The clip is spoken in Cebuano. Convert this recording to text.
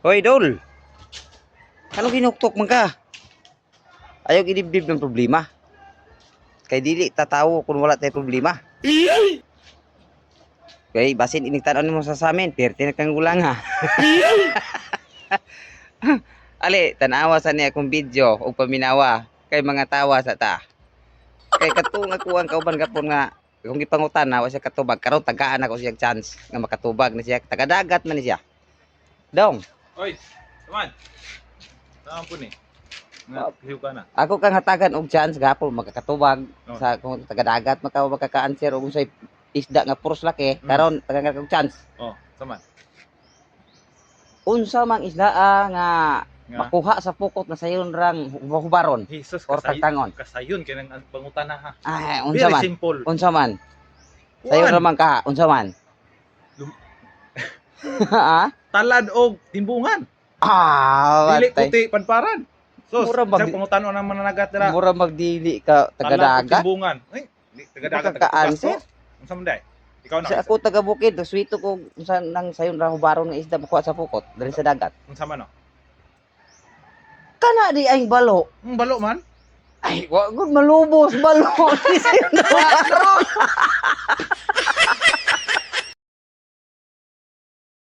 Hoy, Dol. Ano ginuktok man ka? Ayaw gidibdib ng problema. Kay dili tatawo kung wala tay problema. Kay basin inig tan-on mo sa samin, perti na kang gulang ha. Ali, tanawa sa niya akong video ug paminawa kay mga tawa sa ta. Kay katong ako ang kauban gapon nga kung gipangutan na wa siya katubag, karon tagaan ako siya chance nga makatubag na siya, tagadagat man ni siya. Dong. Oy, Saman. Saan po ni? Nga, hiw ka na. Ako kang hatagan og chance gapon makakatubag Oh. sa kung tagadagat maka makaka-answer og unsay isda nga puros laki, karon tagaan ka og chance. Oh, Saman. Unsa mang isda ah, nga Nga. makuha sa pukot na sayon rang hubaron Jesus, or kasayon, tagtangon? Kasayon kay nang ang pangutan na ha. Ay, unsa Very man? simple. Unsa man? Sayon Kuan, ra man ka, unsa man? Ha? Talad og timbungan. Ah, Dili patay. kuti panparan. Sus, Mura isang pangutan ang mananagat dira. Mura magdili ka Talad og tagadagat. timbungan. Ay, di tagadagat Makaka-answer. Unsa man day? Ikaw na. Sa ako taga bukid, swito ko unsa nang sayon ra hubaron nga isda makuha sa pukot dali sa dagat. Unsa man no? Kana di ay balo. Ang balo man. Ay, wa gud malubos balo. Di sayon ra hubaron.